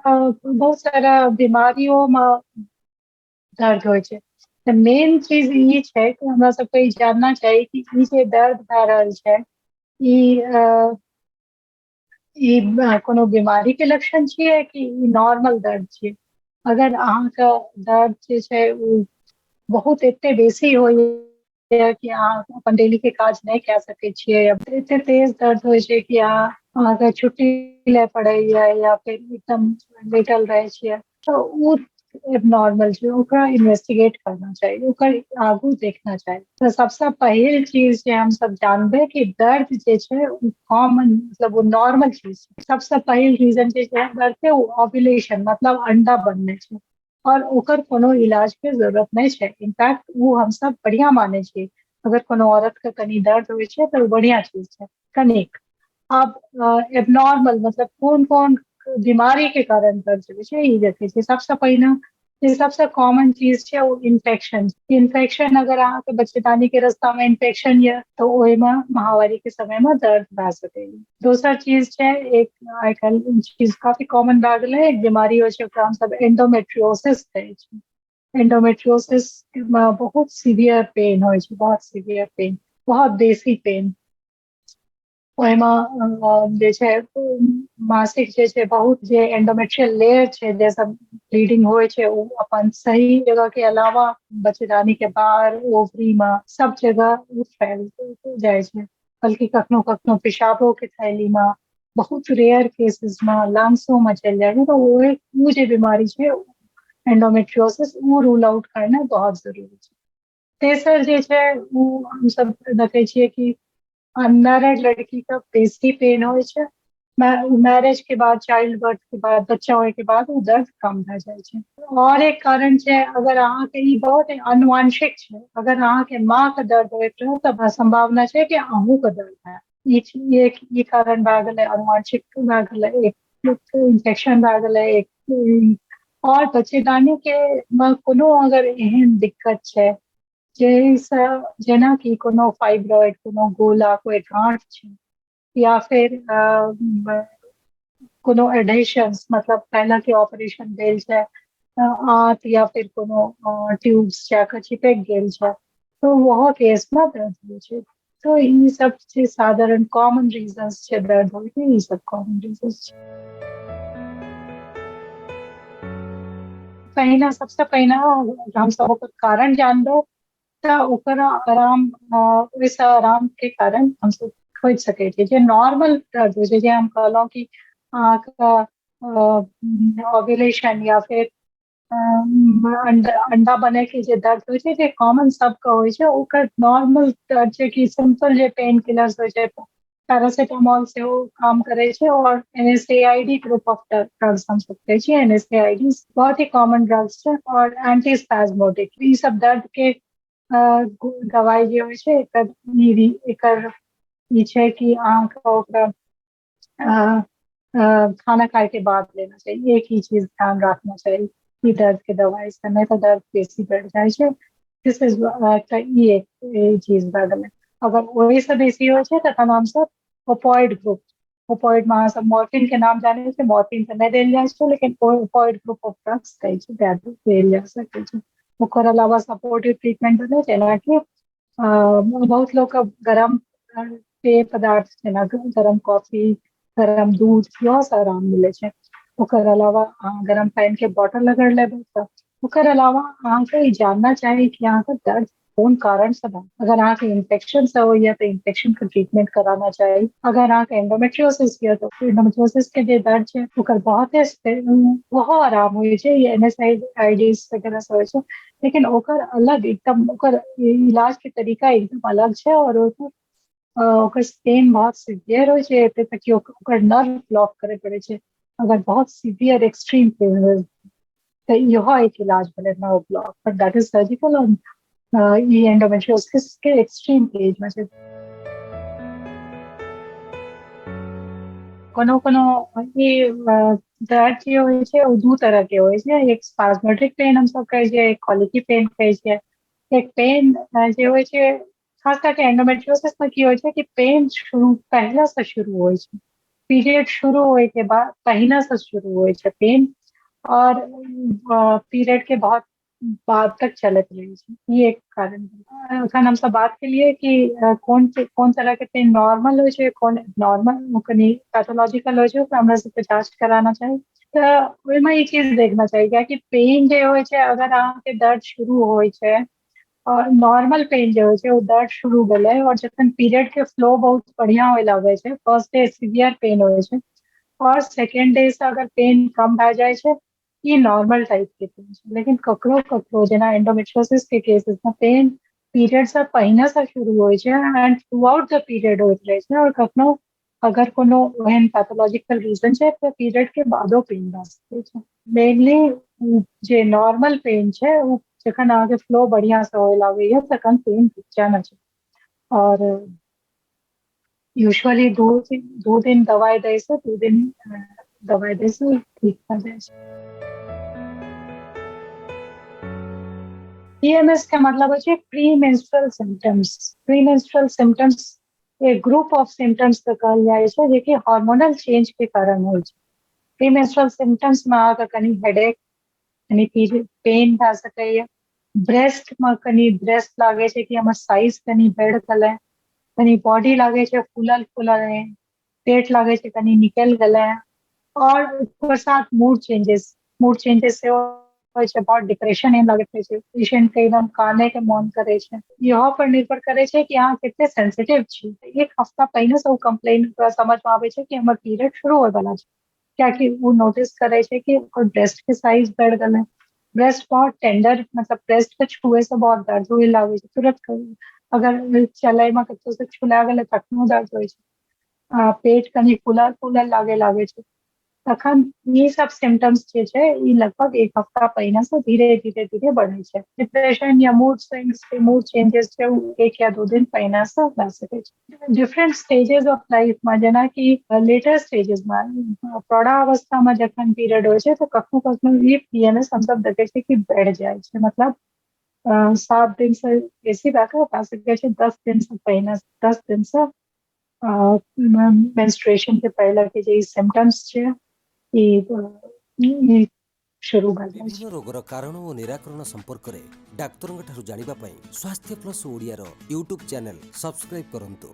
बहुत सारा बीमारियों मे दर्द होइ छै। तऽ मेन चीज ई छै कि हमरा सबके ई जानना चाही कि ई जे दर्द भए रहल छै ई ई कोनो बीमारी के लक्षण छियै कि ई नॉर्मल दर्द छियै। अगर अहाँके दर्द जे छै ओ बहुत एते बेसी होइया कि अहाँ अपन डेली के काज नहि कए सकै छियै, या एते तेज दर्द होइ छै कि अहाँके छुट्टी लए पड़ैया या फिर एकदम लेटल रहै छियै, तऽ ओ एबनॉर्मल छै, ओकरा इन्वेस्टिगेट करना चाही, ओकर आगू देखना चाही। तऽ सबसँ पहिल चीज जे हमसब जानबै कि दर्द जे छै ओ कॉमन, मतलब ओ नॉर्मल चीज छै। सबसँ पहिल रीजन जे छै दर्द के ओ ओव्यूलेशन, मतलब अंडा बनने छै, और ओकर कोनो इलाज के जरूरत नहि छै। इनफैक्ट ओ हमसब बढ़िया मानै छियै, अगर कोनो औरत के कनी दर्द होइ छै तऽ ओ बढ़िया चीज छै कनिक। आब एबनॉर्मल मतलब कोन कोन बीमारी के कारण दर्द होइ छै ई देखै छियै। सबसँ पहिने जे सबसँ कॉमन चीज छै ओ इन्फेक्शन। इन्फेक्शन अगर अहाँके बच्चेदानी के रास्ता में इन्फेक्शन यऽ तऽ ओहिमे महावारी के समय में दर्द भए सकैए। दोसर चीज छै, एक आइ काल्हि चीज काफी कॉमन भए गेलै, एक बीमारी होइ छै ओकरा हमसब एंडोमेट्रियोसिस कहै छी। एंडोमेट्रियोसिस में बहुत सीवियर पेन होइ छै, बहुत सीवियर पेन, बहुत बेसी पेन। ओहिमे जे छै मासिक जे छै बहुत जे एंडोमेट्रियल लेयर छै जे सब ब्लीडिंग होइ छै ओ अपन सही जगह के अलावा बच्चेदानी के बाहर ओवरी में सब जगह ओ फैल जाइ छै, बल्कि कखनो कखनो पेशाबो के थैली में, बहुत रेयर केसेस में लंग्सो में चलि जाइ छै। तऽ ओ जे बीमारी छै एंडोमेट्रियोसिस, ओ रूल आउट करना बहुत जरूरी छै। तेसर जे छै ओ हमसब देखै छियै कि अनमैरिड लड़की का बेसी पेन होइ छै, मैरिज के बाद, चाइल्ड बर्थ के बाद, बच्चा होय के बाद ओ दर्द कम भए जाइ छै। और एक कारण छै, अगर अहाँके ई बहुत अनुवांशिक छै, अगर अहाँके माँ के दर्द होइत रहै तऽ संभावना छै कि अहूँ के दर्द हैत। एक ई कारण भए गेलै, अनुवांशिक भए गेलै, एक इन्फेक्शन भए गेलै, एक और बच्चेदानी के कोनो अगर एहन दिक्कत छै जाहिसँ जेनाकि कोनो फाइब्रॉइड, कोनो गोला, कोइ गांठ छै, या फिर कोनो एडहेशंस, मतलब पहला के ऑपरेशन भेल छै आंत या फिर कोनो ट्यूब्स जाके चिपक गेल छै, तो वह केस में दर्द होइ छै। तो ई सब छै साधारण कॉमन रीजंस छै दर्द होइ के, ई सब कॉमन रीजंस छै। पहिना सबसँ पहिना हमसब ओकर कारण जानबै तऽ ओकर आराम, ओहिसँ आराम के कारण हमसब खोजि सकै छियै। जे नॉर्मल दर्द होइ छै, जे हम कहलहुँ कि अहाँके ओव्यूलेशन या फिर अंडा बने के जे दर्द होइ छै, जे कॉमन सबके होइ छै, ओकर नॉर्मल दर्द छै कि सिंपल जे पेन किलर्स होइ छै, पैरासिटामोल सेहो काम करै छै, और NSAID group of drugs हमसब कहै छियै। NSAID बहुत ही कॉमन ड्रग्स छै, और एंटीस्पैज्मोडिक, ई सब दर्द के दवाई जे होइ छै, एकर ई छै कि अहाँके ओकरा खाना खाए के बाद लेना चाही। एक ही चीज ध्यान रखना चाही कि दर्द के दवाई से नहीं तो दर्द बेसी बढ़ जाइ छै। This is ई एक चीज भए गेलै। अगर ओहि से बेसी होइ छै तखन हमसब ओपॉइड ग्रुप, ओपॉइड में अहाँ सब मॉर्फिन के नाम जानै छियै, मॉर्फिन तऽ नहि देल जाइ छै, लेकिन ओपॉइड ग्रुप ऑफ ड्रग्स कहै छै, देल जा सकै छै। ओकर अलावा सपोर्टिव ट्रीटमेंट भेलै, जेनाकि बहुत लोक गरम पेय पदार्थ जेना गरम कॉफी, गरम दूध, इहो से आराम मिलै छै। ओकर अलावा अहाँ गरम पानि के बॉटल अगर लेबै तऽ, ओकर अलावा अहाँके ई जानना चाही कि अहाँके दर्द कोन कारण से भए। अगर अहाँके इन्फेक्शन से होइया तऽ इन्फेक्शन के ट्रीटमेंट कराना चाही। अगर अहाँके एंडोमेट्रियोसिस यऽ तऽ एंडोमेट्रियोसिस के जे दर्द छै ओकर बहुत आराम होइ छै, ई NSAIDs वगैरह से होइ छै, लेकिन ओकर अलग एकदम ओकर इलाज के तरीका एकदम अलग छै, और ओकर पेन बहुत सीवियर होइ छै, एते तक कि ओकर नर्व ब्लॉक करे पड़ै छै अगर बहुत सीवियर एक्सट्रीम पेन होइ तऽ इहो एक इलाज भेलै nerve block, per that is surgical. और ई एंडोमेट्रियोसिस के एक्सट्रीम स्टेज में छै। कोनो कोनो ई दर्द जे होइ छै ओ दू तरह के होइ छै, एक स्पाज्मोडिक पेन हमसब कहै छियै, एक कॉलिकी पेन कहै छियै। एक पेन जे होइ छै खास करके एंडोमेट्रियोसिस में की होइ छै कि पेन पहला से शुरू होइ छै, पीरियड शुरू होय के बाद पहिने से शुरू होइ छै पेन और पीरियड के बहुत बाद तक चलैत रहै छै। ई एक कारण भेल। एखन हमसब बात केलियै कि कोन कोन तरह के पेन नॉर्मल होइ छै, कोन नॉर्मल कनि पैथोलॉजिकल होइ छै, ओकरा हमरा सबके जाँच कराना चाही। तऽ ओहिमे ई चीज देखना चाही, कियाकि पेन जे होइ छै, अगर अहाँके दर्द शुरू होइ छै और नॉर्मल पेन जे होइ छै ओ दर्द शुरू भेलै और जखन पीरियड के फ्लो बहुत बढ़िया होय लागै छै, फर्स्ट डे सीवियर पेन होइ छै और सेकेंड डे से अगर पेन कम भए जाइ छै, ई नॉर्मल टाइप के पेन छै। लेकिन ककरो ककरो जेना एंडोमेट्रियोसिस के केसेस में पेन पीरियड से पहिने से शुरू होइ छै and through out the period होइत रहै छै और कखनो अगर कोनो ओहन पैथोलॉजिकल रीजन छै तऽ पीरियड के बादो पेन भए सकै छै। मेनली जे नॉर्मल पेन छै ओ जखन अहाँके फ्लो बढ़िया से होय लागैया तखन पेन रुकि जाना छै और यूजुअली 2 दिन दवाई दै से 2 दिन दवाई दै से ठीक भए जाइ छै। पीएमएस के मतलब होइ छै pre menstrual symptoms. Pre menstrual symptoms एक ग्रुप ऑफ सिम्टम्स के कहल जाइ छै जेकि हार्मोनल चेंज के कारण होइ छै। प्री मेंस्ट्रुअल सिम्टम्स में अहाँके कनि हेडेक, कनि पेन भए सकैया, ब्रेस्ट में कनि ब्रेस्ट लागे छै कि हमर साइज कनि बढ़ि गेलै, कनि बॉडी लागे छै फूलल फूलल है, पेट लागे छै कनि निकलि गेलै और ओकर साथ मूड चेंजेस, मूड चेंजेस सेहो होइ छै। बहुत डिप्रेशन एहन लागैत रहै छै पेशेंट के, एकदम काने के मोन करै छै। इहो पर निर्भर करै छै कि अहाँ कते सेंसिटिव छी। एक हफ्ता पहिने से ओ कंप्लेन ओकरा समझ में आबै छै कि हमर पीरियड शुरू होय वाला छै, कियाकि ओ नोटिस करै छै कि ओकर ब्रेस्ट के साइज बढ़ि गेलै, ब्रेस्ट बहुत टेंडर, मतलब ब्रेस्ट के छुए से बहुत दर्द हुए लागै छै तुरंत, अगर चलै में कतौ से छुला गेलै तखनो दर्द होइ छै, पेट कनि फूलल फूलल लागे लागै छै। तखन ई सब सिम्टम्स जे छै ई लगभग एक हफ्ता पहिने से धीरे धीरे धीरे बढ़ै छै। डिप्रेशन या मूड स्विंग्स के मूड चेंजेस छै, ओ 1 या 2 दिन पहिने से भए सकै छै। डिफरेंट स्टेजेस ऑफ लाइफ में, जेनाकि लेटर स्टेजेस में, प्रौढ़ावस्था में जखन पीरियड होइ छै तऽ कखनो कखनो ई पीएमएस हमसब देखै छियै कि बढ़ि जाइ छै, मतलब 7 दिन से बेसी भए कऽ भए सकै छै 10 दिन से पहिने, 10 दिन से मेंस्ट्रुएशन के पहले के जे ई सिम्टम्स छै ई शुरू भए जाइ छै। ବିଭିନ୍ନ ରୋଗର କାରଣ ଓ ନିରାକରଣ ସମ୍ପର୍କରେ ଡାକ୍ତରଙ୍କ ଠାରୁ ଜାଣିବା ପାଇଁ ସ୍ୱାସ୍ଥ୍ୟ ପ୍ଲସ୍ ଓଡ଼ିଆର ୟୁଟ୍ୟୁବ୍ ଚ୍ୟାନେଲ୍ ସବସ୍କ୍ରାଇବ୍ କରନ୍ତୁ।